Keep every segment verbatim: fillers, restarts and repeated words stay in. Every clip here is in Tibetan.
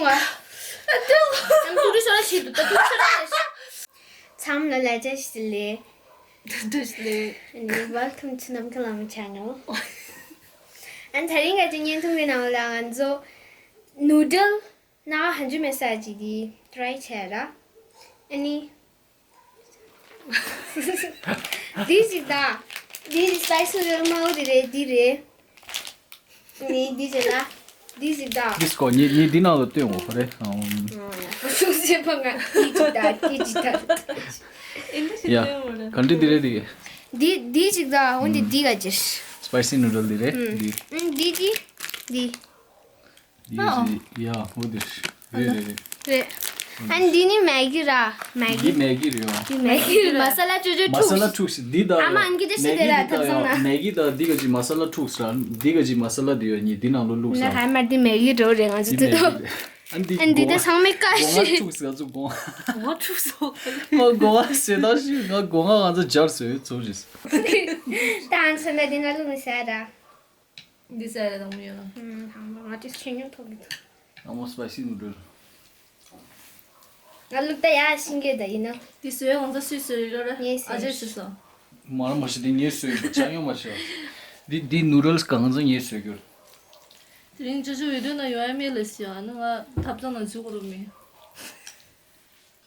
ང་ཨ་ཏུ་ང་ཏུ་ཏུ་ཤོར་ཤི་ཏུ་ཏུ་ཤོར་ཤི། ཚང་མ་ལ་བཀྲ་ཤིས་བདེ་ལེགས། བཀྲ་ཤིས་བདེ་ལེགས། And welcome to Namkha Lama channel. ཨན་དེ་རིང་ང་ཚོའི་བརྙན་ཐུང་གི་ནང་ལ་ང་ཚོ་ནུ་ཌལ་སྣ་ཁ་ཧན་ཇུ་མེ་ས་ཅི་དེ་ཊ་རའི་བྱས་ར། ཨ་ནི། འདི་ཞིག་དང་། འདི་ཞིག་སི་པའི་སི་ནུ་ཌལ་དམར་པོ་དེ་རེད། འདི་རེད། ནི་འདི་ཞིག་ལ། འདི་ཞིག་དང་། འདི་སྐོར་ངས་ངས་འདི་ནང་ལ་སྟོན་འོ་ཧོ་རེ། ཨམ། སུ་ཞིག་པ་ང་འདི་ཞིག་དང་འདི་ཞིག་དང་། ཨིན་ཇི་ཡ། སྟོན་འོ་རེ། ག་འདྲ་འདི་རེད་འདི། འདི་འདི་ཞིག་དང་འོ་འདི་འདི་ག་ཅིར། སི་པའི་སི་ནུ་ཌལ་འདི་རེད་འདི། ཨུམ་འདི་འདི་འདི། འདི་ཨ་ཡ་འོ་འདི་རེད་རེད་རེད། རེད། ཨ་ནི་འདི་ནི་མེ་གི་ར། མེ་གི། འདི་མེ་གི་རེད་ཨོ། འདི་མེ་གི་རེད། མ་ས་ལ་ཅོ་ཅོ་མ་ས་ལ་འཁྲུགས་ཤིག་འདི་དང་ཨ་མ་ཨན་གི་ཏི་ཤི་མེ་གི་དེ་ལ་འདི་དང་ཐབ་ཚང་ན། མེ་གི་དང་འདི་ག་ཅིག་མ་ས་ལ་འཁྲུགས་ར། འདི་ག་ཅིག་མ་ས་ལ་འདི་ཡོད་གཉིས་འདི་ནང་ལོ་བླུགས་ན་ས། ཧ་མ་འདི་མེ་གི་འགྲོ་རེད་ང་ཚོ་འདི་ཚོ། མེ་གི་རེད། ཨ་འདི་ཨ་འདི་སྒོ་ད་ཚང་མའི་བཀའ་སྒོ་ང་ཞིག་འཁྲུགས་ང་ཚོ་སྒོ་ང་། སྒོ་ང་འཁྲུགས་སོ། ང་སྒོ་ང་ཟེར་ད་ཞིག་ང་སྒོ་ང་ང་ཚོ་སྦྱར་སོས་ཚོ་རེད། ད་ཨན་ཚོ་ན་འདི་ན་བླུགས་ནི་ཟེར་ར། འདི་ཟེར་རེད་དང་མོ་ཡོད་ལ། ཨུམ་དང་པོ་ང་ཏིས་ཆེ་ཉུང་ཐོག་གི་འདུག་དང་པོ་སི་པའི་སི་ནུ་ཌལ། ང་ལུག་ད་ཡ་ཤིང་གེ་ད་ཡིན་ནོ། འདི་ཟོས་ང་ཚོ་སུས་ཟོས་ཡོད་རེད། ངས་ཟོས། ཨ་ཅེ་ཟོས་སོང་། མ་ར་མ་ཤི་འདི་ངས་ཟོས་ཡོད་ཅང་ཡོད་མ་ཤི། འདི་འདི་ནུ་ཌལ་སི་གང་ཚང་ངས་ཟོས་གྱུར། དེ་རིང་ཅོ་ཅོ་ཡོད་དུས་ན་ཡོང་ཡ་མེད་ལ་ཟེར་ཡ་ནི་ང་ཐབ་ཚང་ན་འཛུལ་དགོས་རུ་མེད།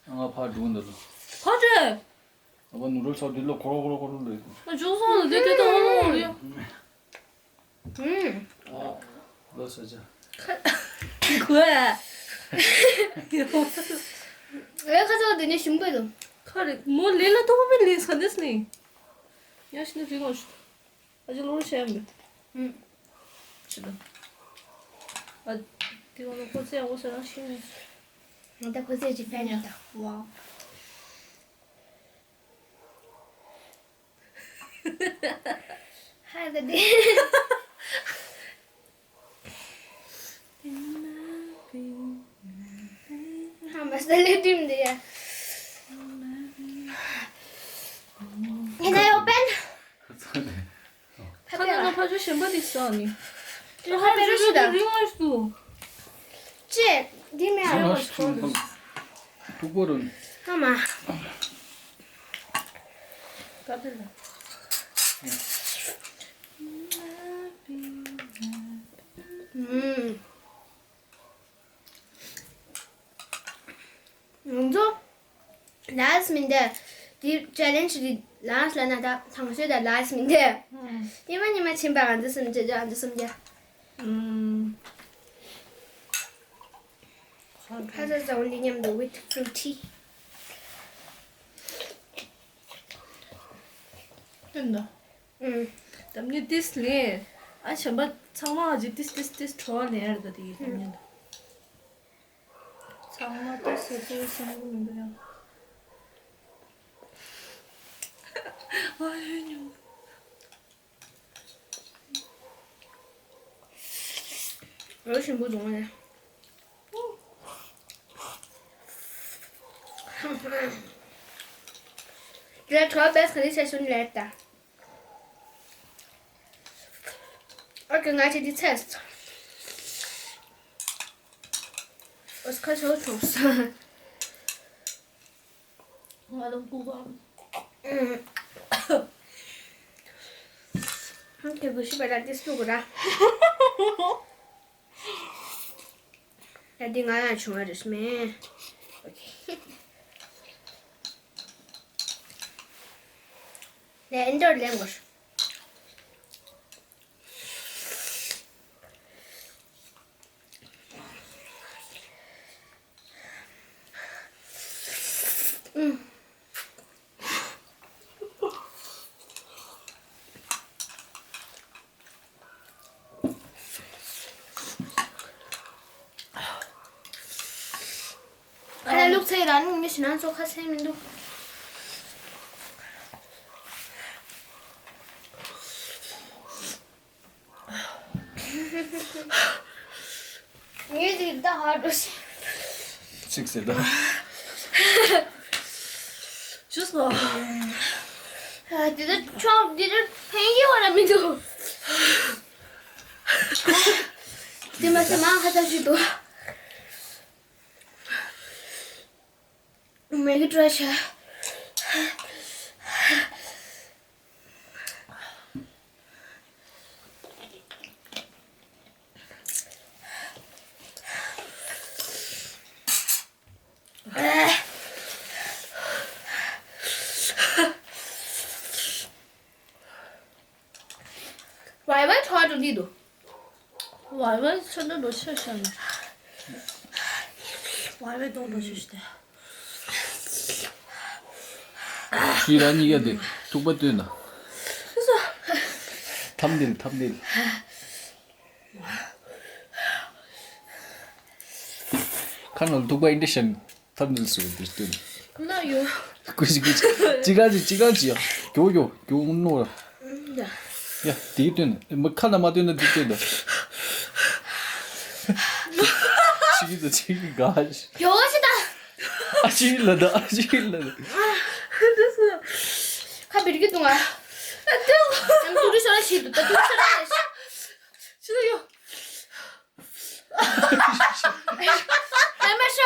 ང་ཕར་འགྲོ་འདི་ལ། ཕར་འགྲོ། ཨ་ཕ་ནུ་རོལ་ཚོགས་འདི་ལོ་ཁོ་རོ་ཁོ་རོ་ཁོ་རོ་ལོས། ང་ཅུང་སོང་ལ་དེ་དེ་དང་ཧ་ལོ་ཡོ། ཨུམ། ཨ། ལོ་ས་ཆ། ཁ། གོ་ཨ། དེ་ཧོ། ཨེ་ཁ་ཚོགས་དེ་ནས་ཞིམ་པོ་ཡོད། ཁ་རེ་མོ་ལེ་ལ་ཏོག་པ་ལེ་ས་འདས་ནི། ཡ་ཤི་ནི་རི་ངོ་ཤི། ཨ་ཅེ་ལོ་རུ་ཆེ་ཡ་མི། ཨུམ། ཅི་ལ། ཨ། དེ་ང་ལོ་ཁོ་ཚེ་ཡ་ངོ་ས་རང་ཤི་ནི། ང་ད་ཁོ་ཚེ་ཅི་ཕན་ཡོད་ད། ཝའོ། ཧ་ག་དེ། ཧ་མ་ས་ལེ་དྲིམ་འདི་ཡ། ཡིན་ན་ཡོད་པན། ཁ་ཚ་ནས། ཁ་ན་ན་ཕ་ཇོ་གཞན་པ་དེ་ཟ་ནི། དེ་ཧ་པེ་རོ་ཤི་ད། རི་ངོས་སུ། ཅེ། འདི་མེད་ཨ། རི་ངོས་སུ། ཕུག་པོ་རུ། ཨ་མ། ཀ་ཏི་ལ། ཨུམ། ང་ཚོ་ལཱས་མིན་ཏེ། དེ་ཅེ་ལེན་ཇི་དེ་ལཱས་ལ་ན་ད་དང་ཤོས་ད་ལཱས་མིན་ཏེ། ཉི་མ་ཉི་མ་ཕྱིན་པ་ང་ཚོ་སུམ་བརྒྱ་ང་ཚོ་སུམ་བརྒྱ། ཨུམ། ཁ་ཚ་ཚ་འོན་ཏེ་མཉམ་དུ་with fruity། ཏན་ད། ཨུམ། ད་ནི་ཏིས་ལེ། ཨ་གཞན་པ་ཚང་མ་ཨ་ཅེ་ཏིས་ཏིས་ཏིས་བྲོ་བ་ལེ་ཡར་ད་དེ་ཡི་ད་ཉན་ད། ཚང་མ་ཏོག་ཙམ་ཚོད་བསམ་གྱི་མི་འདུག་ཡ། ཨ་ཡོད་ཉོ། རོ་ཞིམ་པོ་འདུག་ནས། དེ་ལ་གྲོགས་པས་ག་རེ་བྱས་སོང་ལབ་ད། ཨོ་ཀེ་ང་ཅི་འདི་ཚེས། ཨོ་སི་ཁ་ཤོར་བྱུང་སོང་། ང་ལ་ཀུ་བ། ཨུམ། ཨོ་ཀེ་གུ་ཤི་བ་ལ་འདི་སུ་གུ་ར། ཡ་འདི་ང་ལ་བྱུང་བ་རེད་མེད། ཨོ་ཀེ། ལས་ཨིན་དོར་ལེན་དགོས། ཁ་ལ་བླུགས་ཚེ་རང་ཉིད་མི་ཞིག་ན་ཚོ་ཁ་སེང་མི་འདུག་ངས་འདི་ད་ཧ་འགྲོ་ཤི། ཅིག་ཟེར་ད། ཅུས་ལོ། ཨ་འདི་ད་ཆོག་འདི་ད་ཕན་གྱི་ཧོ་ར་མི་འདུག་འདི་མ་ཟེར་མ་ཧ་ད་ཞུ་འདུག་མེ་གི་བྲོ་ཤ། ཝའི་ཝའི་ཁྲོ་བ་འགྲོ་འདི་འདུག་ཝའི་ཝའི་ཆ་འདྲ་འགྲོ་ཆ་ཤ་ནི། ཝའི་ཝའི་གཏོང་འགྲོ་ཆ་ཤ་སྟེ། ཁྱེད་རང་གཉིས་ཀ་དེ་ཐུག་པ་སྟོན་ན། ཐམ་དེ་ལ་ཐམ་དེ་ལ། ཁ་ནང་ཐུག་པ་ཨིན་ཏྲེ་ཤན་ཐབས་ནི་སུ་དེ་སྟོན། ཁོ་ན་ཡོད། ཀུ་ཅི་ཀུ་ཅི་ཅི་ག་ཅི་ཅི་ག་ཅི་ཡ། གྱོ་གྱོ་གྱོ་ནོ་ར། ཡ། ཡ་དེ་སྟོན་མ་ཁ་ན་མ་སྟོན་ན་དེ་སྟོན་ད། ཅི་གི་ད་ཅི་གི་ག་ཅི། ཡོ་ཅི་ད། ཨ་ཅི་ལ་ད་ཨ་ཅི་ལ་ད། ཁ་བིར་གི་དུང་ཨ། ཨ་དུང་། ཨ་ཏུ་རི་ཤོ་ར་ཤི་དུ་ད་ཏུ་རི་ཤོ་ར་ཤི། ཤི་ད་ཡོ། ཨེ་མ་ཤ།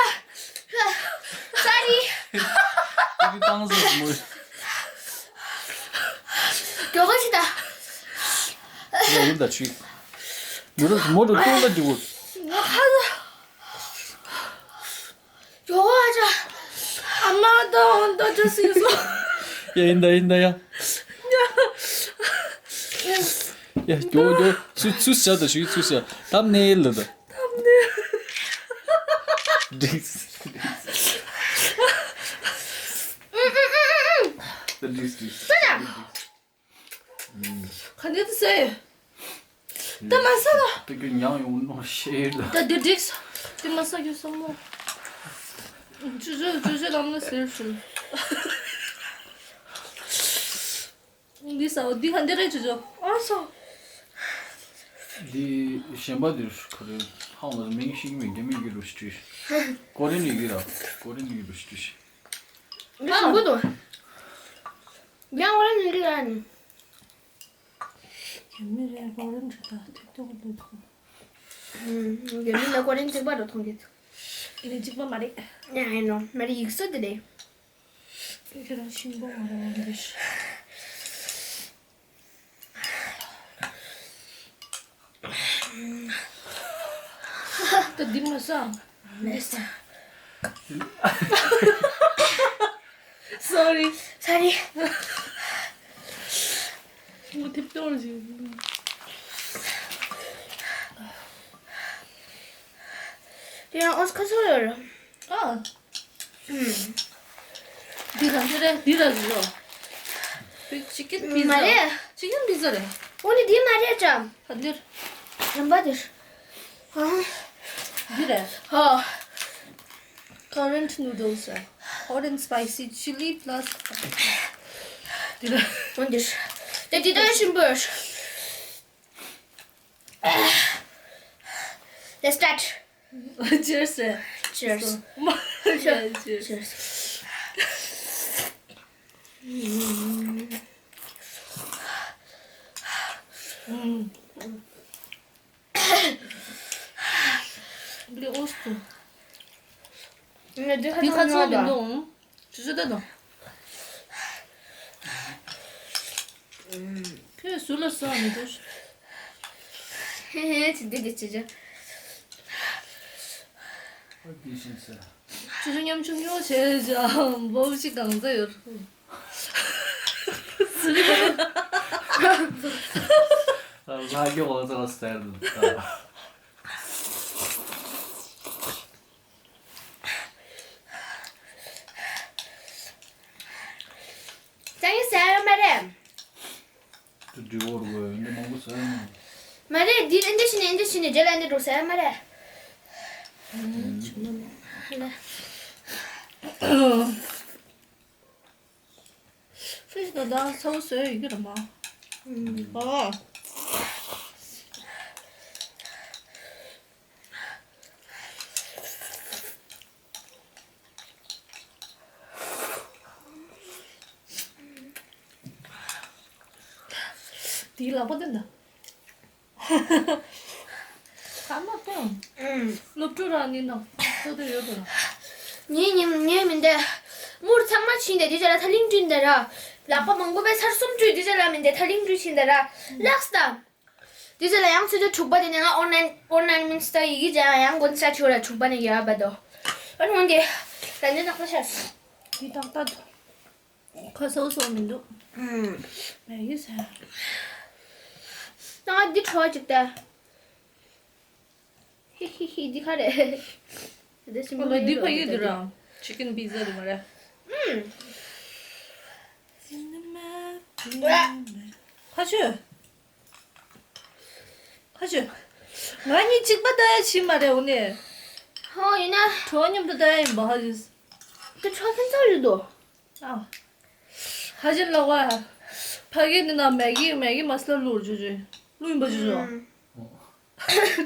ས་རི། ཏི་ཏང་ཟེར་མོ། གྱོ་ག་ཅི་ད། ཡ་ཡིན་ད་ཆུ། མི་རོ་མོ་རོ་ཏོ་ལ་འདི་བོ། ང་ཁ་ལ། ཡོ་ཨ་ཅག་ཨ་མ་དང་ད་ཅི་སི་སོ། ཡ་ཡིན་ད་ཡིན་ད་ཡ། ཡ་ཡོ་ཡོ་ཚུ་ཚུ་ཤ་ད་ཞུ་ཚུ་ཤ་ད་ནེ་ལ་ད། ད་ནེ་ལ། འགྲིགས། འགྲིགས་འགྲིགས། ག་འདྲ་དུ་ཟེར། ད་མ་ཟ་ལ། ད་ཁྱོད་ཉང་ཡོང་ནོ་ཤེས་ལ། ད་འདི་འགྲིགས། དེ་མ་ཟ་རྒྱུ་བསམ་མོ། ཅུ་ཅུ་ཅུ་ཅུ་ལམ་ལ་ཟེར་ཤུལ། འདི་ཟ་འོ་འདི་ག་འདི་རེད་ཅུ་ཅུ། ཨ་ཟ། འདི་གཞན་པ་འདིར་ག་རེ་ཧང་ལ་མིང་ཤིག་མིང་རྒྱ་མིང་གི་རུ་ཤི་ཏྲིས། ཀོ་རེན་ཡི་གེ་ར་ཀོ་རེན་ཡི་གེ་རུ་ཤི་ཏྲིས། འདི་ཟ་གོ་དོ། ཡང་ཨོ་རེན་ཇི་ལ་ནི། རྒྱ་མི་རེད་ཨོ་རེན་ཇི་ད་ཐིག་ཐོག་ལ་འདུག་ཨུམ། རྒྱ་མི་ལ་ཨོ་རེན་ཇི་གཅིག་པ་རུ་མཐོང་གི་འདུག་ཨེ་ནི་གཅིག་པ་མ་རེད། Yeah, I know. མ་རེད་ཡིག་གཟུགས་དེ་རེད། ཁྱེད་རང་ཤིང་པོ་མ་རེད་འདི། ད་འདི་མ་ཟ། འདི་ཟ། Sorry. Sorry. ངོ་ཐེབས་གཏོང་ཞིག་དེ་ཡང་ཨོ་ཁ་སོ་ཡོད་ར། ཨ། འདི་རང་འདི་རེད་འདི་ར་རོ། Chicken pizza. མ་རེད། Chicken pizza རེད། འོ་ནི་འདི་མ་རེད་ཅམ། ཧ་འདིར། རིམ་པ་འདིར། ཨ། འདི་རེད། ཧོ། Current noodles རེད། Hot and spicy chili plus འདི་རེད། འོ་འདིར། དེ་འདི་ལྟར་ཞིམ་པོ། Let's start. Cheers. Cheers. Yeah, cheers. Cheers. Mm. Блин, остро. Мне дыхание надо. Ты хотела вино? ཅི་ཅི་ད་དང་། ཁྱོད་སུ་ལ་ས་མི་འདུག་ཧེ་ཧེ་ཅི་འདི་འདི་ཅི་ཅི། ཨ་དེ་བཞིན་ཟེར། ཅི་ཅི་མཉམ་ཆུང་ཆུང་བྱས་ཅི་འབོབ་ཅི་གང་ཚ་ཡོད། ཟི་རི་ག་ལྷ་རྒྱལ་དབང་ཚ་ལ་སྟེར་འདུག་ཙང་ཡི་ཟ་ཡ་མ་རེད། དུ་འདྲི་བོར་དགོས་འདི་མང་པོ་ཟ་ཡ་མ་རེད། མ་རེད་འདི་ཨེ་འདི་ཤི་ནས་ཨེ་འདི་ཤི་ནས་རྗེས་ལ་ཨེ་འདི་འགྲོ་ཟ་ཡ་མ་རེད། Fish ད་ད་ཚ་བོ་བཟོས་ཡོད་ཀྱི་རེད་མ། ཨོ། དེའི་ལག་པ་དེ་འདྲ། ཁ་མ་སྟོན། ཨུམ། སློབ་ཕྲུག་རང་ཉིད་ནང་ཚོ་དེ་ཡོད་དོ། ངའི་ཉིན་ངའི་མི་འདས། མུར་ཚང་མ་ཕྱིན་ཏེ་དེ་ཚོ་ལ་ཐ་ལིང་བསྐྲུན་ཏེ་ར། ལག་པ་མང་པོ་པས་ཚར་གསུམ་བཀྲུས་དེ་ཚོ་ལ་མིན་ཏེ་ཐ་ལིང་བཀྲུས་ཕྱིན་ཏེ་ར། ལགས་སོ། དེ་ཚོ་ལ་ཡང་ཚོད་ཚོད་དྲུག་པ་དེ་ནས་ང་ཨོར་ནན་ཨོར་ནན་མིན་སི་ད་ཡི་གེ་ཅན་ཡང་གོན་ས་ཆོ་ར་དྲུག་པ་ནས་ཡར་བ་དོ། ཨ་ནི་འོན་ཏེ་ད་ནི་ནག་པ་ཤར། དེ་ཏག་ཏག་འདུག་ཁ་སོ་སོ་མི་འདུག་ཨུམ། མ་ཡི་ས། ད་ང་འདི་ཁྲོ་ཅིག་ལྟ། ཧི་ཧི་ཧི། འདི་ག་རེད། འདི་ཞིམ་པོ་ཨོ་ལ་འདི་ཕ་ཡུལ་འདི་རང་ཅི་ཀན་པི་ཛ་འདི་མ་རེད། ཨུམ། ཁ་ཆུ། ཁ་ཆུ། ང་གཉིས་གཅིག་པ་ལྟ་ཡ་ཕྱིན་མ་རེད་འོ་ནི། ཧོ་ཡིན་ན། གྲོགས་མཉམ་དུ་ལྟ་ཡ་ཡིན་པ་ཧ་ཅིས། དེ་གྲོགས་ཕན་ཚུན་རེད་དོ། ཨ། ཧ་ཅིན་ལོག་པ། ཕ་གི་འདི་ན་མེ་གི་མེ་གི་མ་སི་ལ་བླུགས་ར་ཅོ་ཅོ། བླུགས་ཡིན་པ་ཅོ་ཅོ། ཨུམ།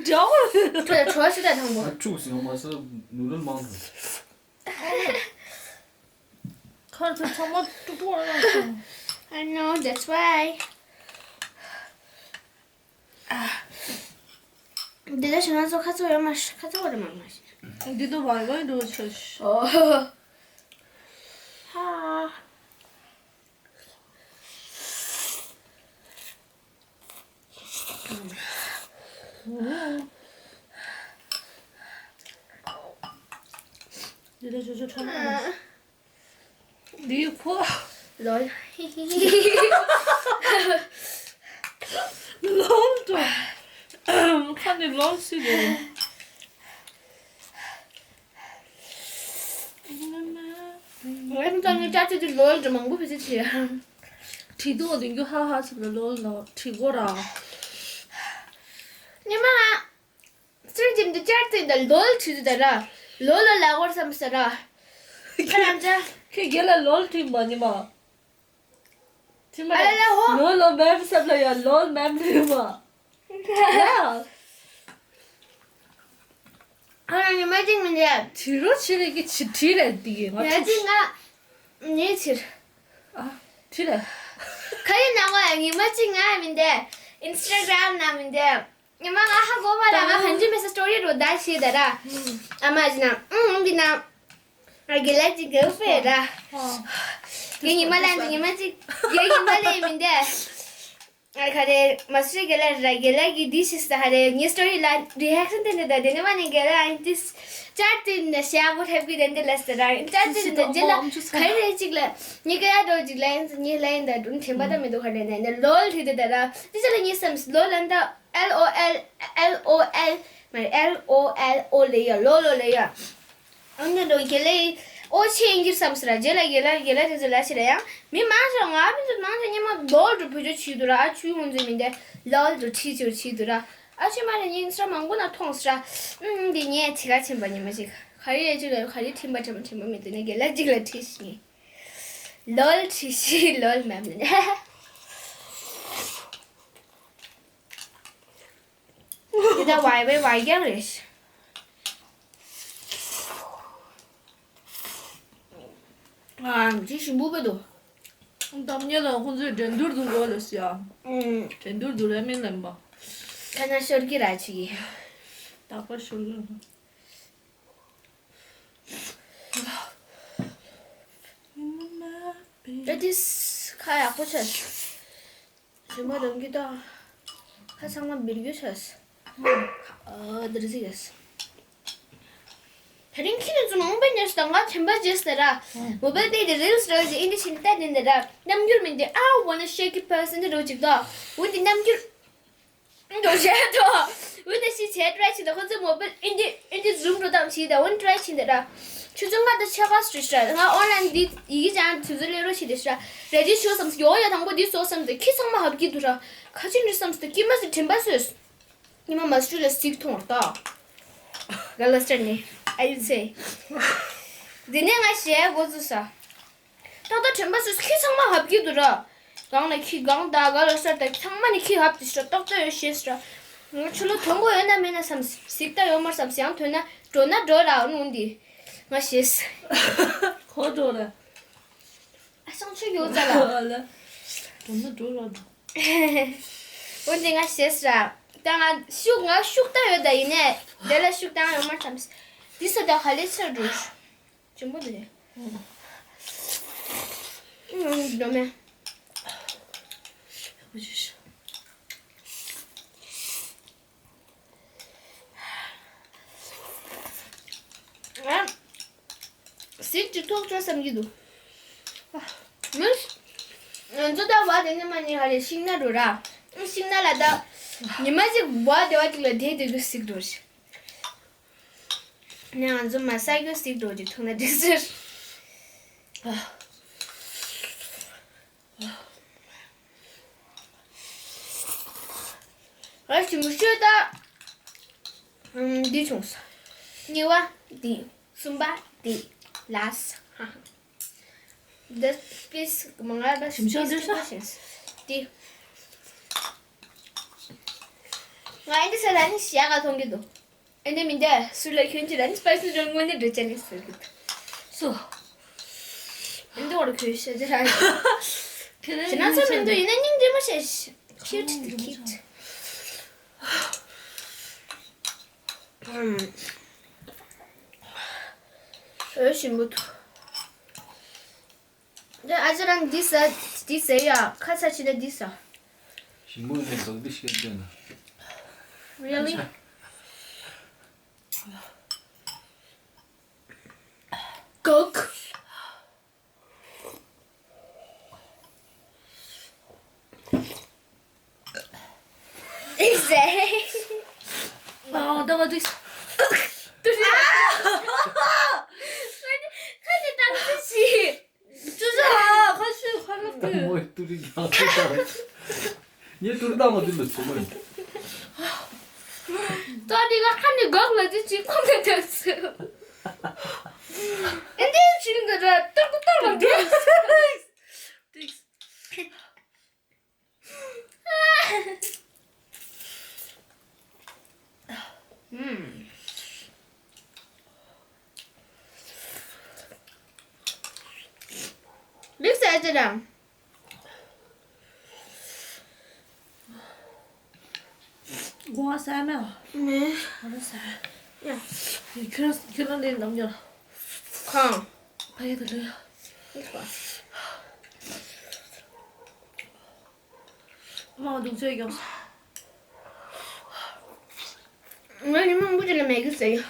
འདྲ་བོ། ཁྲོ་ཁྲོ་ཞིག་ད་དང་པོ། ཨ་ཅུག་ཟིན་མ་སི་ནུ་རན་མང་། ཁར་ཚོ་ཚང་མ་ཏུ་ཏུ་བ་ར་ཁང་། I know, that's why. འདི་ལ་ཞུ་ན་ཚོ་ཁ་ཚོ་ཡོད་མ་ཤ་ཁ་ཚོ་བ་ར་མ་མ་ཤ། འདི་དུ་བའི་བའི་འགྲོ་ཆ་ཤ། ཨོ། ཧ། འདི་ལ་ཞུ་ཆོ་ཁྲོ་མ། འདི་ཁོ། ལོལ། ལོལ་དོ། ཁ་ནས་ལོལ་སུ་རེད། ངས་ཀྱང་ངའི་ཅ་ཅི་དེ་ལོལ་དུ་མང་པོ་བེད་སྤྱོད་བྱས། བྲིས་དོ་དེང་གི་ཧ་ཧ་ཟེར་ལ་ལོལ་ལོ་བྲིས་གོ་ར། ཉི་མ། སྲིད་འཇིམ་དུ་བཅར་ཏེ་འདི་ལོལ་ཁྲིད་དུ་ད་ར། ལོ་ལོ་ལ་གོར་བསམ་ས་ར། ཁ་རང་ཅག་ཁྱེད་རྒན་ལ་ལོལ་ཁྲིད་མ་ཉི་མ། ཁྲིད་མ་ཨ་ལ་ལ་ཧོ། ལོ་ལོ་མེམ་བསམ་ལ་ཡ་ལོལ་མེམ་ཁྲིད་མ། ཡ། ཨ་ཉི་མ་གཅིག་མིན་ཡ། ཁྲིད་རོ་ཁྲིད་རེ་གི་ཁྲིད་ཁྲིད་རེ་དེ་གི་ང་ཡ་ཁྲིད། གཅིག་ང་། ངས་ཁྲིད། ཨ། ཁྲིད་རེ། ཁ་ཡི་ནང་བ་ཉི་མ་གཅིག་ང་མིན་དེ། ཨིན་སི་ཊ་གྷ་རམ་ན་མིན་དེ། ཉི་མ་ང་ཧ་གོ་བ་ལ་ང་ཧན་ཇི་མེ་སི་སི་ཊོ་རི་རུ་ད་ཤེས་ད་ར། ཨ་མ་ཅི་ན་ཨུང་ཨུང་གི་ན། ཨ་གི་ལ་ཅི་གི་ཕེ་ར། གི་ཉི་མ་ལ་འདི་ཉི་མ་ཅི་གི་ཉི་མ་ལ་མིན་དེ། ཨ་ག་རེ་མ་སུ་གི་ལ་ར་གི་ལ་གི་དི་ཤི་ས་ཧ་རེ་ངི་སི་ཊོ་རི་ལ་རི་ཧེག་ཤན་དེ་འདི་ད་དེ་ནི་མ་ནི་གི་ལ་ཨིན་ཏིས་ཅར་ཏི་ནི་ཤ་གོ་ཐེབ་གི་དེ་འདི་ལ་སི་ར་ཨིན་ཅར་ཏི་ནི་ད་ཇི་ལ་ག་རེ་ཅིག་ལ་ཉི་ག་ཡ་རོ་ཅིག་ལ་ཨིན་ཉི་ལ་ཨིན་ད་དུན་ཐེམ་པ་ད་མི་དུ་ཧ་རེ་ནི་ནི་ལོལ་ཐི་དེ་ད་ར་དི་ཅི་ལ་ཉི་སམ་ལོལ་ཨན་ད། ཨེལ་ཨོ་ཨེལ། ཨེལ་ཨོ་ཨེལ། མ་རེད། ཨེལ་ཨོ་ཨེལ་ཨོ་ལེ་ཡ། ལོ་ལོ་ལེ་ཡ། ཨ་ནི་ལོ་རྒྱལ་ལ་ཡི། ཨོ་ཆེ་ཨིན་གྱིར་བསམ་སི་ར་རྒྱལ་ལ་རྒྱལ་ལ་རྒྱལ་ལ་དེ་ཚོ་ལ་ཤི་ར་ཡང་མི་མང་ཞིག་ང་མི་ཚོ་ནང་ཚོ་ཉི་མ་ལོལ་དུ་བུ་ཆོ་བྱིས་དུ་ར། ཨ་ཆུའི་ཧུན་ཚོ་མི་འདེ་ལོལ་དུ་ཁྲིད་ཆུར་བྱིས་དུ་ར། ཨ་ཆུ་མ་རེད་ཉིན་སྲ་མང་པོ་ན་མཐོང་སི་ར། ཨུམ་འདི་ངས་ཁྲི་ཁ་ཆེན་པ་ཉི་མ་ཞིག་ག་རེ་ཡ་ཆུ་ལ་ག་རེ་ཁྲིམ་པ་ཁྲིམ་པ་ཁྲིམ་པ་མི་འདུག་ནས་རྒྱལ་ལ་ཅིག་ལ་ཁྲིད་ཤི། ལོལ་ཁྲིད་ཤི་ལོལ་མ་མི་ནས། དེ་ད་བའི་བའི་བའི་རྒྱག་རེད། ཨ་ཅི་ཞིམ་པོ་བས་འདུག་འདམ་ཉེ་ལ་ཁོང་ཚོས་འགྲན་བསྡུར་འདུག་འགྲོ་ལ་ཟེར་ཡ། ཨུམ། འགྲན་བསྡུར་འདུག་རེད་མིན་ལེན་པ། ཁ་ན་ཤོར་གི་ར་ཆི་གི། རྟག་པར་ཤོར་གི་ར། ཨ་ཏིས་ཁ་ཡག་པོ་ཆགས། ཞིམ་པོ་དང་གི་ཏོ། ཁ་ཚང་མ་འབིར་རྒྱུ་ཆགས། ཨ་དེར་ཟིག་ཡས། དེ་རིང་ཁྱི་ནི་ཚོ་མང་པོ་ཉོས་སྟངས་ང་ཁྱིམ་པ་རྗེས་ཟེར་ར། མོ་བལ་དེ་དེ་རིལ་སི་རོལ་ཟིག་ཨིན་དི་ཤིན་ཏ་དེ་འདི་ར། རྣམ་འགྱུར་མིན་དེ་I wanna shake it person དེ་རོ་ཅིག་ཏོ། འོ་དེ་རྣམ་འགྱུར། འགྲོ་བྱས་ཏོ། འོ་དེ་ཤི་བྱས་ཏྲ་ཆི་ཏོ་ཁོ་ཚོ་མོ་བལ་ཨིན་དི་ཨིན་དི་ཟུམ་འགྲོ་དང་ཆི་ད་འོ་ཏྲ་ཆི་འདི་ར། ཆུ་ཚོད་ལྔ་དང་ཕྱེད་ཀ་སི་ཏྲ་ང་ཨོན་ལན་འདི་ཡི་གེ་ཅང་དུས་ཚོད་ལེན་རོ་ཆི་དེ་ཤ། རེ་ཇི་ཤོ་སམ་སི་ཡོ་ཡ་དང་པོ་འདི་སོ་སམ་སི་ཁྱི་ཚང་མ་ཧབ་ཀྱི་འདུག་ར། ཁ་ཆུ་འདྲི་སམ་སི་ཏོ་ཀི་མ་སི་དྲན་པ་སོས། ཉི་མ་མ་སུ་ལ་སིག་ཐོང་ལྟ། ག་ལ་སྟར་ནི། I will say། འདི་ནས་ང་ཞེ་འགོ་བཙུགས་ས། ཏག་ཏག་དྲན་པ་སོས་ཁྱི་ཚང་མ་ཧབ་ཀྱི་འདུག་ར། གང་ལ་ཁྱི་གང་ད་ག་ལ་སྟར་ད་ཚང་མ་ནི་ཁྱི་ཧབ་ཀྱི་སྲ་ཏག་ཏག་ཡོད་ཤེས་སྲ། ང་ཆུ་ལོ་ཐོན་གོ་ཡོད་ན་མེད་ན་བསམ་སིག་ད་ཡོད་མར་བསམ་སི་ཡང་ཐོན་ན་འགྲོ་ན་འགྲོ་ར་ནུ་འདི། ང་ཞེས། ཁོ་འགྲོ་ར། ཨ་སང་ཆུ་ཡོད་ཙ་ལ། ཨ་ལ། འགྲོ་ན་འགྲོ་ར་འགྲོ། འོན་ཏེ་ང་ཞེས་ར། ད་ང་ཤུགས་ང་ཤུགས་ད་ཡོད་ད་ཡིན་ནས། དེ་ལ་ཤུགས་ད་ཡོད་མ་ཙམ། འདི་ས་ད་ག་ལེ་ཆེར་འགྲོ། ཅུང་པོ་དེ་རེད། ཨུམ། འགྲོ་མེད། ཨ། གཟིག་ཅིག་ཐོགས་ཆོག་བསམ་གྱི་འདུག་མོས། ང་ཚོ་ད་བ་དེ་ནས་མ་ཉེ་ག་རེ་ཤིང་ན་འགྲོ་ར། ཤིང་ན་ལ་ད། ཉི་མ་གཅིག་བ་དེ་བ་གཅིག་ལ་བསྡད་བསྡད་རྒྱུ་གཟིག་འགྲོ་རེད། ནས་ང་ཚོ་མ་ཟ་རྒྱུ་གཟིག་འགྲོ་རྒྱུ་ཐུག་ན་འགྲིག་ཟེར། ཨ་ཞིམ་ཤོས་ད། ཨམ། འདི་བྱུང་སོང་། གཉིས་པ་འདི། གསུམ་པ་འདི། ལ་ས། འདི་པིས་མང་ང་ད་ཞིམ་ཤོས་འདི་ས། འདི། ང་འདི་ས་ལ་ནི་ཞྭ་ག་མཐོང་གི་འདུག་ཨེ་འདི་མི་འདི་སུ་ལ་ཁྱོད་ཀྱི་ར་ནི་སྤའི་སི་རོལ་དངོས་གནས་འགྲོ་ཅན་ནི་ཟེར་གི་འདུག་སོ། ཨེ་འདི་འོར་ཁྱོད་ཤ་ཅི་ར། ཁྱེད་རང་ཁྱེད་རང་ཚོ་མི་འདུག་ཡིན་ན་སྙིང་རྗེ་མ་བྱེད། Cute the cute. འོ་ཞིམ་པོ་འདུག་འདི་ཨ་ཅག་རང་འདི་ཟ། འདི་ཟ་ཡ། ཁ་ཚ་ཕྱི་ལ་འདི་ཟ། ཞིམ་པོ་ནས་བཟོ་འདི་ཤེས་འདོད་ན། Really? Cook. Exactly. ཨ། ད་ང་འདི། ཏུ་ཞི། ཁ་ནས་བཏང་ཚུལ་ཞིག་ཅུ་ཅུ་ཧ། ཁ་ཤུ་ཁ་ལབ་ཀྱི། མོའི་ཏུ་རི་རྒྱག་ཚུལ་དང་། ངས་ཏུ་རི་བཏང་བ་འདི་ལ་ཚོ་མོ་ཡིན། ཏོ་འདི་ལ་ཁ་ནས་འགག་ལ་འདི་ཅི་ཁོ་ནས་འདོད་ཚུལ། ཨེ་འདི་ཅི་འདི་ར་ཏོག་ཏོག་ལ་འདི། ལིག་ཟ་ཅི་རང་། གོང་ཟ་མེད། མེད། ང་རང་ཟ། ཡ། ཁྱོད་རང་ཁྱོད་རང་ལས་ནམ་ཉོ། གང་། ཕ་ཡ་དུ་ལོས། མ་འདུག་ཚོད་ཡོང་། ང་ཉི་མ་འགོ་ཅི་ལ་མེ་གི་ཟ་ཡོད།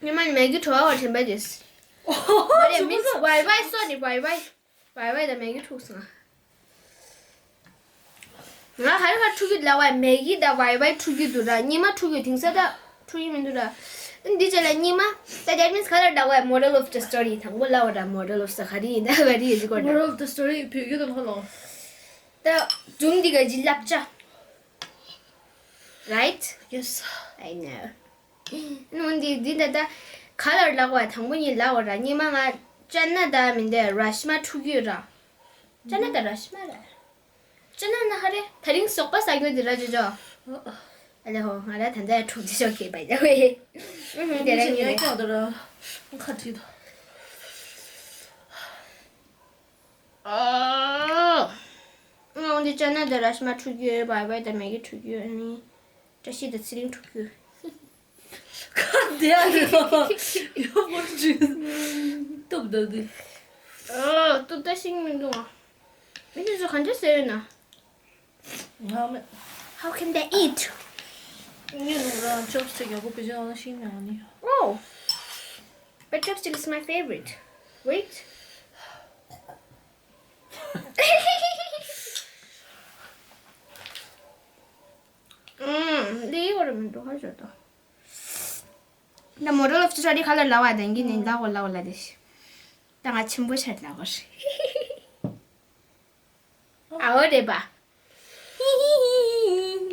ཉི་མ་ནི་མེ་གི་བྲོ་བ་བ་དྲན་པ་རེད། ཨོ། མ་རེད། མིན་ཝའི་ཝའི་སོ་ནི་ཝའི་ཝའི། ཝའི་ཝའི་དང་མེ་གི་འཁྲུག་སོང་ང་། ང་ཧ་ར་ཧ་འཁྲུག་གི་ལ་ཝའི་མེ་གི་དང་ཝའི་ཝའི་འཁྲུག་གི་འདུག་ར། ཉི་མ་འཁྲུག་གི་དེང་སང་ད་འཁྲུག་གི་མི་འདུག་ར། འདི་རྗེས་ལ་ཉི་མ་ད་that means ག་ལ་ལ་ཝའི་moral of the story དང་པོ་ལ་ཝ་ར་moral of the ག་རེ་ཡིན་ད་ག་རེ་ཡིན་གོ་ར། Moral of the story བོད་སྐད་དུ་ཧ་ལོ། ད་སྒྲུང་འདི་ག་ཇི་ལབ་ཅག Right? Yes. I know. ནོ་འདི་འདི་ད་ད་ག་ལ་ལག་པ་དང་པོ་ཉིད་ལག་པ་ར་ཉི་མ་ང་ཅ་ན་ད་མི་འདི་ར་ཤི་མ་འཁྲུག་ཡོད་ར། ཅ་ན་ད་ར་ཤི་མ་ར། ཅ་ན་ན་ཧ་རེ་ད་རིང་ཟོག་པ་ཟ་རྒྱུ་འདི་ར་ཅོ་ཅོ། ཨ་ལེ་ཧོ་ང་ར་ད་ད་འཁྲུག་ཅི་ཤོག་གི་བའི་ད་ཝེ། ཨུ་ཧུ་དེ་ར་ཉི་མ་ཀྱང་ད་ར་ཁ་ཁྲིད་དོ། ཨ། ང་འོན་ཏེ་ཅ་ན་དང་ར་ཤི་མ་འཁྲུག་རྒྱུ་ཡོད། བའི་བའི་དང་མེ་གི་འཁྲུག་རྒྱུ་ཡོད། ཨ་ནི་བཀྲ་ཤིས་དང་ཚེ་རིང་འཁྲུག་རྒྱུ་ཡོད། ཁ་བདེ་ཨ་རེད། ཡོད་མོ་འདྲི། སྟོབས་ད་འདི། ཨ། སྟོབས་ད་ཤིང་མི་འདུག་ཨ། མི་འདི་ཚོ་ག་འདྲ་ཟེར་ཡོད་ན། ང་མེད། How can they eat? ངས་ལུག་ར་chopstick ཡག་པོ་བེད་སྤྱོད་གནང་ན་ཤིང་མེད་ཨ་ནི། Oh, but chopstick is my favorite. Wait. ཨུམ། འདི་ཡི་བར་མི་འགྲོ་ཧ་ཞོ་ད། ད་moral of the story ག་ལ་ལ་ཝ་དང་གི་ནི་ལ་ཝ་ལ་ཝ་ལ་དེ་ཤི། ད་ང་ཆེན་པོ་ཆར་ལ་ཝ་ཤི། ཨ་འོ་རེད་པ། ཧི་ཧི་ཧི་ཧི།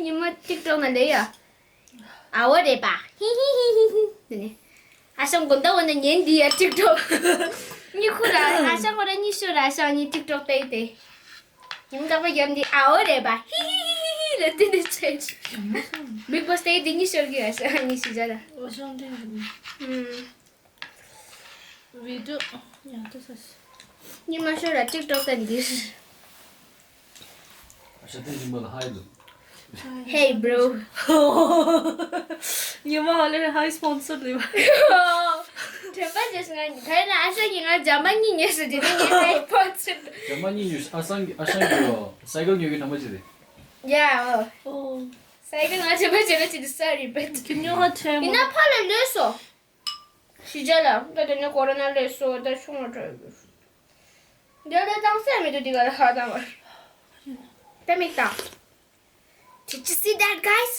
ཉི་མ་ཊིག་ཊོག་ན་ལེ་ཡ། ཨ་འོ་རེད་པ། ཧི་ཧི་ཧི་ཧི་ཧི། དེ་ནས། ཨ་ཞང་དགོན་བདག་འོ་ན་ཉན་འདི་ཡ་ཊིག་ཊོག་གཉིད་ཁུག་ར། ཨ་ཞང་ཁོ་ར་གཉིད་ཤོར་ར། ཨ་ཞང་གཉིས་ཊིག་ཊོག་བལྟས་ཏེ། ཉིན་རྟག་པར་རྒྱབ་འདི་ཨ་འོ་རེད་པ། ཧི་ཧི་ཧི་ཧི་ལ་བསྟན་ཏེ་བྱས། Bigg Boss བལྟས་འདི་གཉིད་ཤོར་གི་ཨ་ཞང་གཉིད་ཤི་བྱ་ལ། ཨ་ཞང་འདི། ཨུམ། བི་ཌིའོ་ཡང་ཏོ་ས་སི། ཉི་མ་ཤོར་ར་ཊིག་ཊོག་བལྟས་འདི། ཤ་ཏན་ཉི་མ་ལ་ཧའི་ལ། Hey bro. ཉི་མ་ཧ་ལེ་ཧའི་སྤོན་སར་ལེ་བ། དྲན་པ་བརྗེད་སོང་ང་། ག་ཡིན་ན་ཨ་ཞང་གིས་ང་ཇ་མ་གཉིས་ཉོས་སོང་། དེ་ནས་ངས་ཧའི་པོ་ཚེ། ཇ་མ་གཉིས་ཉོས་སོང་། ཨ་ཞང་གིས་ཨ་ཞང་གིས་སའི་ཀལ་ཉོ་གི་དྲན་པ་བརྗེད་དེ། ཡ། ཨོ། སའི་ཀལ་ང་དྲན་པ་བརྗེད་ལ་ཅི་འདི་སོ་རི་བེད། ཁྱོད་ཉོ་ཧ་ཁྲེལ་ཡིན་ན་མོ། ཕ་ལ་ལོས་སོ། ཤི་ཇ་ལ་ད་དེ་ནས་ཀོ་རོ་ན་ལོས་སོ་ད་ཆུང་བ་འགྲོ་ཡོད། འདི་ལ་བཏང་ས་མི་འདུག་འདི་ག་ལ་ཧ་བཏང་བར། ད་མིག་བཏང་། Did you see that, guys?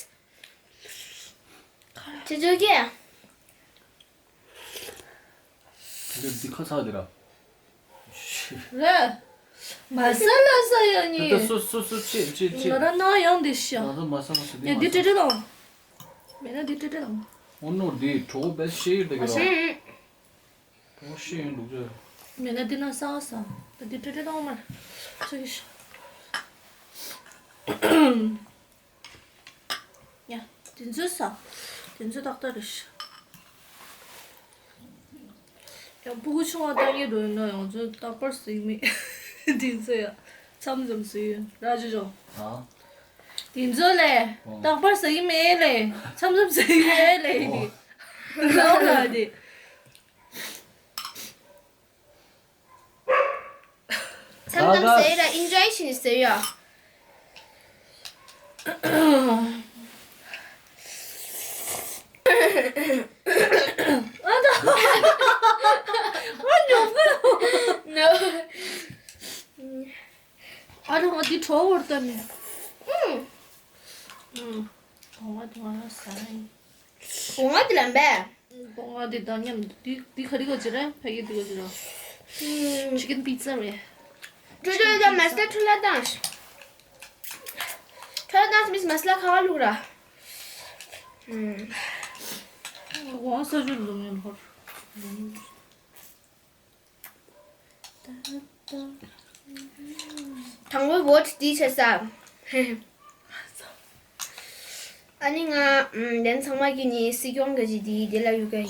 དེ་ཚོ་གས། དེ་འདི་ཁ་ཚ་དེ་ར། རེད། མ་ས་ལ་ས་ཡོད་ནི། ད་སོ་སོ་སོ་ཆེ་ཆེ་ཆེ། ང་རང་ནང་ཡོང་དེ་ཤ། ང་ཚོ་མ་ས་མ་ས་དེ་ཡ་འདི་མ་ས། ཏྲེ་ཏྲེ་དང་། མེད་ན་འདི་ཏྲེ་ཏྲེ་དང་། ཨོ་ནོ་འདི་གྲོགས་པོ་བེད་ཤེར་དེ་ག་ར། ཨ་ཤེ། གྲོགས་ཤེར་ཡོང་འདུག་ཅེ། མེད་ན་འདི་ན་ས་ས། ད་འདི་ཏྲེ་ཏྲེ་དང་མར། ཆ་གི་ཤ། ཡ། དེ་ཚོ་ས། དེ་ཚོ་ཏག་ཏག་རེད་ཤག་ཡང་སྤུ་གུ་ཆུང་བ་ལྟ་ཉེ་འགྲོ་ཡིན་ན་ཡང་ཚོ་རྟག་པར་ཟིག་མེད། དེ་ཚོ་ཡ། མཚམས་མཚམས་ཟིག་ཡོད་ར་ཅོ་ཅོ། ཨ། དེ་ཚོ་ལས། ཨོ། རྟག་པར་ཟིག་མེད་ལས། མཚམས་མཚམས་ཟིག་ཡོད་ལས་ཨོ། དེ། ལོག་ལ་དེ། མཚམས་མཚམས་ཟེར་ཡ་ལ་ཨིན་ཇོའི་བྱས་ནས་ཟེར་ཡ། ཨ་ནོ། ཨ་རོ་ང་འདི་གྲོགས་བོར་ལྟ་ནས། ཨུམ། ཨུམ། གོང་བ་དུ་ང་ཟ་ཡིན། གོང་བ་དེ་ལ་འབད། སྒོ་ང་དེ་དང་མཉམ་དུ་དེ་དེ་ག་རེ་ག་ཅི་རེད། ཕ་གི་དེ་ག་ཅི་རེད། ཅི་ཀན་པི་ཛ་རེད། ཅོ་ཅོ་ཡོད་མ་སྟེ་འཕྲོ་ལ་བཏང་། འཕྲོ་ལ་བཏང་མིས་མ་སླ་ཁ་བ་ལུག་ར། ཝང་ས་ཇུ་ལུག་ཉོན་ཧོར། དང་པོ་བོད་འདི་བྱས་ས། ཨ་ནི་ང་ཨམ་ལན་ཚང་མ་གི་ནི་སྲིད་སྐྱོང་གི་ཇི་དེ་དེ་ལ་ཡོད་ག་ཡི།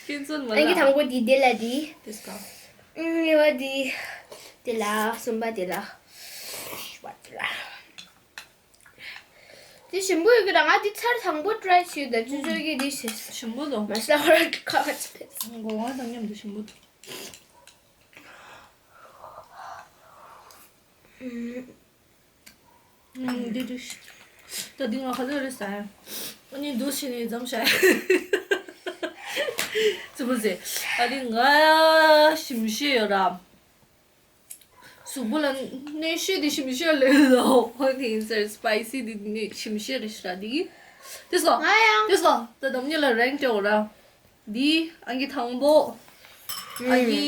ཁྱེད་ཚོ་མ་ཨ་གི་ལ། དང་པོ་དེ་དེ་ལ་དེ། དེ་སྐ། ཨམ་གཉིས་པ་དེ་དེ་ལ། གསུམ་པ་དེ་ལ། བཞི་པ་དེ་ལ། དེ་ཞིམ་པོ་ཡོད་གི་ར། ང་དེ་ཚར་དང་པོ་ཊི་རའི་བྱས་ཡོད། ད་ཅོ་ཅོ་གི་དེ་བྱས། ཞིམ་པོ་འདུག་མ་སླ་བར་ཁ་བ་ཅི་ཕེ། གོ་བ་དང་མཉམ་དུ་ཞིམ་པོ་འདུག་ཨུམ། འདི་འདྲ་ཞིག་ད་འདི་ང་ག་ཚོད་རེད་ཟ། ཨ་ནི་འདུག་བྱས་ནས་འཛོམས་ཤག་ཙི་པོ་ཟེར། ཨ་ནི་ང་ཞིམ་ཤོས་ཡོད་ར། གཟུགས་པོ་ལ་གནོད་ཤོས་དེ་ཞིམ་ཤོས་ལས་ལོ། ཨ་ནི་ཟེར་སི་པའི་སི་དེ་ནི་ཞིམ་ཤོས་རེད་ཤག་འདི་གི། དེ་སོ། ང་ཡང་། དེ་སོ། ད་དམ་ཉི་ལ་རེང་སྤྲད་འོ་ར། འདི་ཨང་ཀི་དང་པོ། ཨང་ཀི་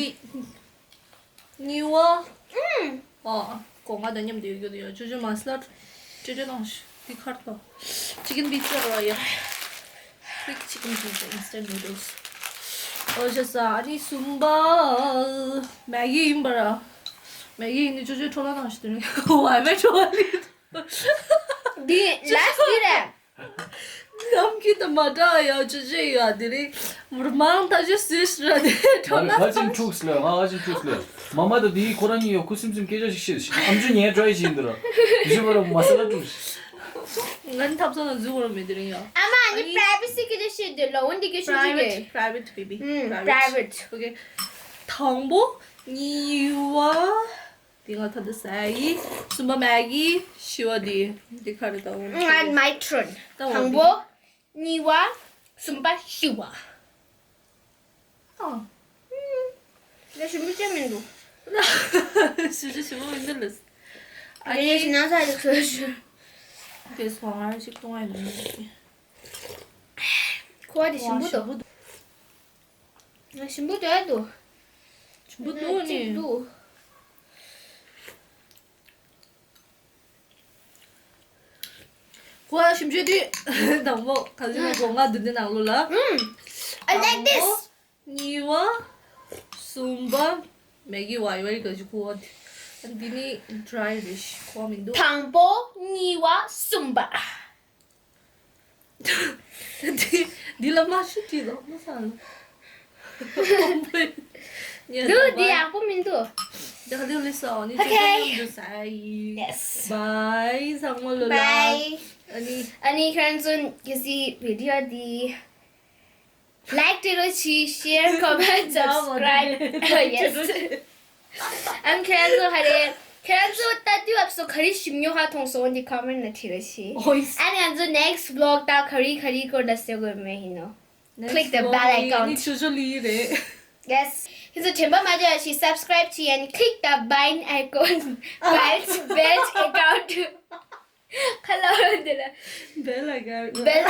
གཉིས་པ། ཨ། གོ་ང་དང་མཉམ་དུ་ཡོད་རྒྱུ་དེ་ཡོད། ཅོ་ཅོ་མ་སླ་ཀྲེ་ཀྲེ་དང་། འདི་ཁར་ཏོ། ཅི་ཀན་པི་ཛ་ར་ཡ། Quick chicken pizza, instant noodles. ཨོ་ཤ་ས། ཨ་ནི་གསུམ་པ་མེ་གི་ཡིན་པ་ར། མེ་གི་ཡིན་ནི་ཅོ་ཅོ་འཕྲོ་བརླག་བཏང་ཞིག་དེ་ནི་ཝའི་ཝའི་འཕྲོ་བརླག་ལི། འདི་ལ་སི་ཊི་རེད། ནམ་རྒྱུན་དང་མ་འདྲ་ཡ། ཅོ་ཅོ་ཡ་དེ་རིང་མར་མང་ད་ཅོ་སུས་ར་དེ་འཕྲོ་བརླག་ང་ཅིན་འཁྲུགས་ལ། ང་ཅིན་འཁྲུགས་ལ། མ་མ་ད་དེའི་ཁོ་རང་གཉིས་ཡོད་ཁུ་སིམ་སིམ་སྐད་ཆ་ཞིག་བཤད་ཞིག་ཨམ་ཅོ་ཉལ་འགྲོ་ཡི་ཞིག་ཡིན་འདི་ར། དེ་བཞིན་པ་ར་མ་ས་ལ་འཁྲུགས་ཞིག་ང་ནི་ཐབ་ཚང་ལ་འཛུལ་བར་མེད་དེ་རིང་ཡ། ཨ་མ་ཨ་ནི་ཨ་ནི་པྲའི་ཝེ་སི་སྐད་ཆ་བཤད་དེ་ལ་འོན་ཏེ་སྐད་ཆ་ཞིག་private, རེད། Private, baby. ཨུམ། Private. Private. Okay. དང་པོ་གཉིས་པ། དེ་ང་ད་ལྟ་ཟ་ཡི། གསུམ་པ་མེ་གི། བཞི་པ་དེ། དེ་ག་རེ་ད་འོང་ང་my turn། ད་འོང་དང་པོ། གཉིས་པ། གསུམ་པ། བཞི་པ། ཨ། ལས་ཞིམ་པོ་ཅི་མི་འདུག་ཞིམ་པོ་ཞིམ་པོ་མི་འདུག་ལས། ཨ་ནི་ཞིམ་ན་ས་ཞིག་ཟོས་ཞུ། དེ་སོང་ང་ཞིག་གཏོང་ཡ་མི་འདུག་ཁོ་བ་དེ་ཞིམ་པོ་འདུག་ཞིམ་པོ་འདུག་ཨ་འདུག་ཞིམ་པོ་འདུག་ཨ་ནི། ཅིག་འདུག་ཅིག་འདུག་གོ་བ་ཞིམ་ཤོས་དེ། དང་པོ་ག་ཚོད་ན་སྒོ་ང་བདུན་ནི་ནང་ལོ་ལ། ཨུམ། I like this. དང་པོ། གཉིས་པ། གསུམ་པ། མེ་གི་ཝའི་ཝའི་ག་ཅི་གོ་བ་དེ། འདི་ནི་dry་རེད་ཤག་གོ་བ་མི་འདུག་དང་པོ། གཉིས་པ། གསུམ་པ། འདི་འདི་ལ་མ་ཤི་དྲི་ལོ་མ་ས་ལ། འདུག་འདི་ཡག་པོ་མི་འདུག་ད་ག་དུས་ལི་སོ་ནི། Okay. ཅོ་ཅོ་མཉམ་དུ་ཟ་ཡི། Yes. Bye ཚང་མ་ལོ་ལ། Bye. ཨ་ནི། ཨ་ནི་ཁྱེད་ཚོ་གལ་སྲིད་video་འདི། Like བྲིས་རོགས་གྱིས། Share, comment, subscribe. Yes. ཨམ་ཁྱེད་རང་ཚོ་ཧ་རེ། ཁྱེད་རང་ཚོ་ལྟ་དུས་ཨབ་སོ་ག་རེ་ཞིམ་ཉོ་ཧ་མཐོང་སོང་འདི་comment ནང་བྲིས་རོགས་གྱིས། ཨོ་ཡེས། ཨ་ནི་ང་ཚོ་next vlog ད་ག་རེ་ག་རེ་སྐོར་ལ་ཟེར་དགོས་མེད་ཡིན་ནོ། Click the bell icon. ནི་ཆུ་ཆུ་ལི་རེད། Yes. ཁྱེད་ཚོ་དྲན་པ་མ་བརྗེད་ཞིག་subscribe བྱེད་ཡ་ནི་click the bell icon. Bell, bell account. ཁ་ལོ་རོ་འདི་ལ། Bell account. Bell.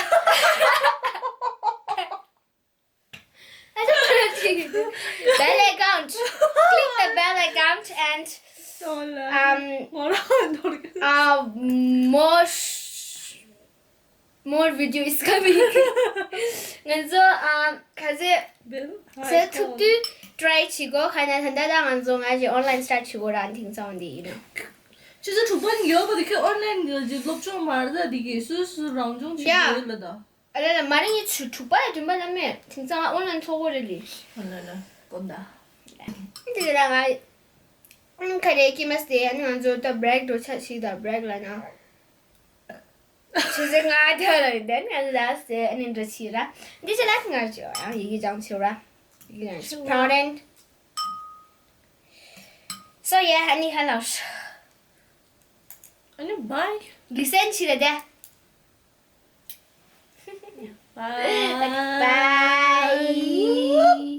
I don't know what to do. Bell account. Click the bell account and um, uh, more sh- more video is coming. ང་ཚོ་um ག་ཚོད་ཟེར་ཐུབ་དུས་try བྱེད་གོ། ཁ་ན་ད་ལྟ་ད་ང་ཚོ་ང་ཞིག་online start བྱེད་གོ་ར། དེང་སང་འདི་ཡིན་ནོ། ཁྱེད་ཚོ་དྲུག་པ་ཡོད་པ་དེ་ཁྱོད་online གི་སློབ་སྦྱོང་མ་རེད་ད། དེ་གི་སུ་སུ་རང་སྦྱོང་བྱེད་དགོས་ལ་ད། ཨ་ལ་ལ་མ་རེད། ངས་ཆུ་དྲུག་པ་ཡ་དྲན་པ་ལ་མེད། དེང་སང་ཨོན་ལན་ཚོགས་པ་རེད་ལི། ཨོན་ལན་ལ་དགོན་ད། དེ་ལ་ང་ཨ་ཁ་རེ་ཀི་མ་སྟེ་ཨ་ནི་ང་ཚོ་ད་break འགྲོ་ཆ་ཞིག་ད་break ལ་ན། ཆུ་ཚོད་ལྔ་དེ་ལ་རེད། དེ་ནི་ང་ཚོ་ད་སྟེ་ཨ་ནི་འགྲོ་ཆི་ར། འདི་ཆ་ལ་ང་ཅི་ཡང་ཡི་གེ་སྦྱང་ཆི་ར། ཡི་གེ་སྦྱང་ཆི་proud and so yeah ཨ་ནི་ཧ་ལ། ཨ་ནི་bye. Listen ཆི་ར་དེ། Bye. Bye.